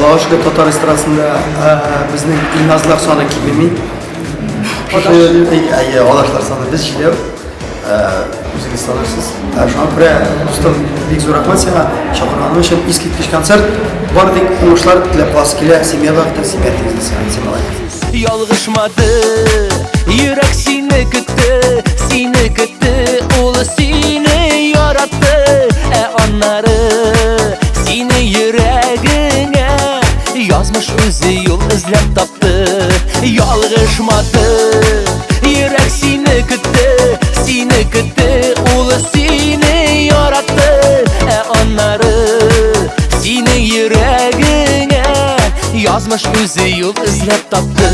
Аллага шөкер, татар эстрадасында безнең Илназлар саны кимеми. Әйе, адашлар саны без җидәү. Үзегез танырсыз. Шуңа күрә, дустым, бик зур рәхмәт сиңа чакырганың өчен. Искиткеч концерт. Бары тик уңышлар теләп каласы килә. Семья бәхете, семья тигезлеге сиңа. Син молодец. Ялгышмады, йөрәк сине көтте, сине көтте, ул сине яратты, ә аннары сине йөрәгеңә язмыш үзе юл эзләп тапты. Ялгышмады, йөрәк сине көтте, сине көтте, ул сине яратты, ә аннары синең йөрәгеңә язмыш үзе юл эзләп тапты.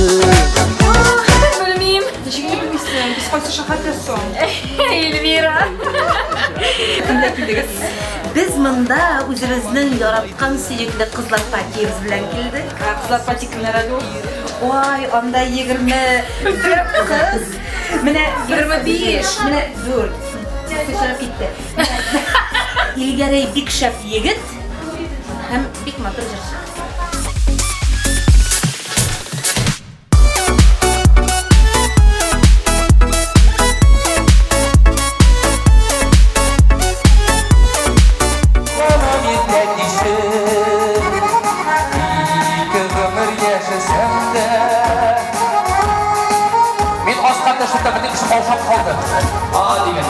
Белмим. Ничек инде белмисең? Без кайсы шәһәрдә соң? Эльвира. Кемдә килдегез? Без монда үзебезнең яраткан сөекле кызлар патиебез белән килдек. Кызлар пати кемнәр әле ул? Ой, анда 24 кыз. Менә 25. Менә 4. Чыгып китте. Илгәрәй бик шәп егет һәм бик матур җырчы. Мин аска төштем дә бөтен кеше каушап калды. А дигән.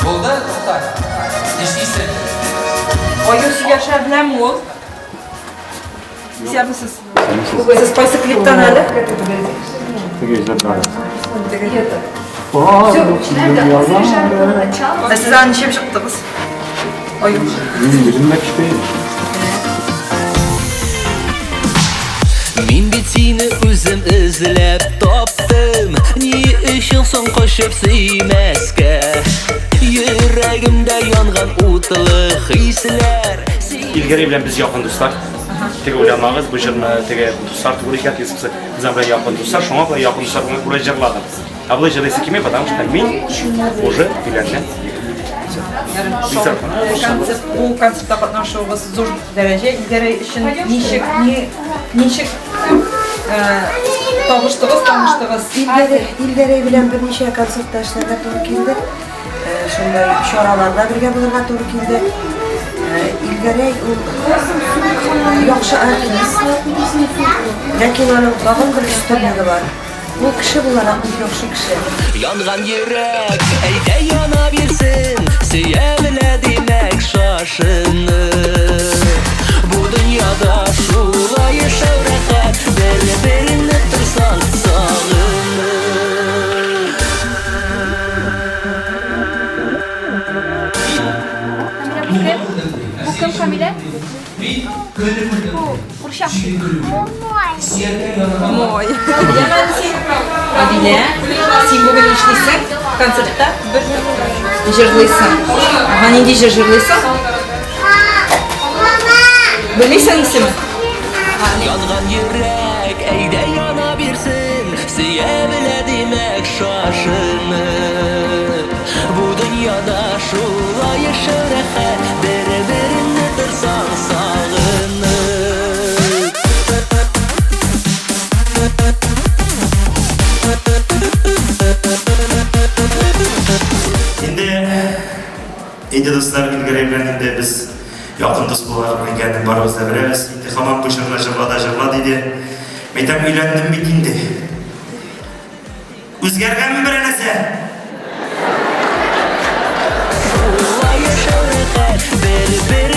Булды, тукта. Нишлисең? Аю сөйләшә беләме ул? Исәнмесез. Сез кайсы клиптан әле? Ә сез аны ничек чыктыгыз? Аю. Мин үзем дә кечкенә. Мин бит сине үзем эзләп таптым. Ни өчен соң кочып сөймәскә? Йөрәгемдә янган утлы хисләр. Илгәрәй белән без якын дуслар. Теге уйламагыз, бу җырны теге дуслар түгел икән, теге без аның белән якын дуслар, шуңа күрә якын дуслар булганга күрә җырладым. Ә болай җырлыйсы килми, потому что мин уже өйләнгән егет. Концерт, бу концертта катнашуыгыз зур дәрәҗә Илгәрәй өчен ничек, ни, ничек табыштыгыз, таныштыгыз? Илгәрәй белән берничә концертта эшләргә туры килде. Шундай чараларда бергә булырга туры килде. Илгәрәй ул яхшы артист. Ләкин аның тагын бер өстенлеге бар. Ул кеше буларак бик яхшы кеше. Янган йөрәк, әйдә яна бирсен, сөя белә димәк шашынып. Бу дөньяда шулай яшәү рәхәт, бер-береңне торсаң сагынып. Бу кем, Камилә? Бу курчак. Мой. Адилә, син бүген нишлисең? Концертта бер җырлыйсың. Ага, нинди җыр җырлыйсың? Белмисең исемен? Янган йөрәк, әйдә яна бирсен, сөя белә димәк шашынып. Бу дөньяда шулай яшәү рәхәт, бер-береңне торсаң сагынып. Инде, инде дуслар, Илгәрәй белән инде без якын дус буларак икәнен барыбыз да беләбез. Инде һаман бу җырны җырла да җырла диде. Мәйтәм, өйләндем бит инде. Үзгәргәнме берәр нәрсә? Шулай яшәү рәхәт, бер-бер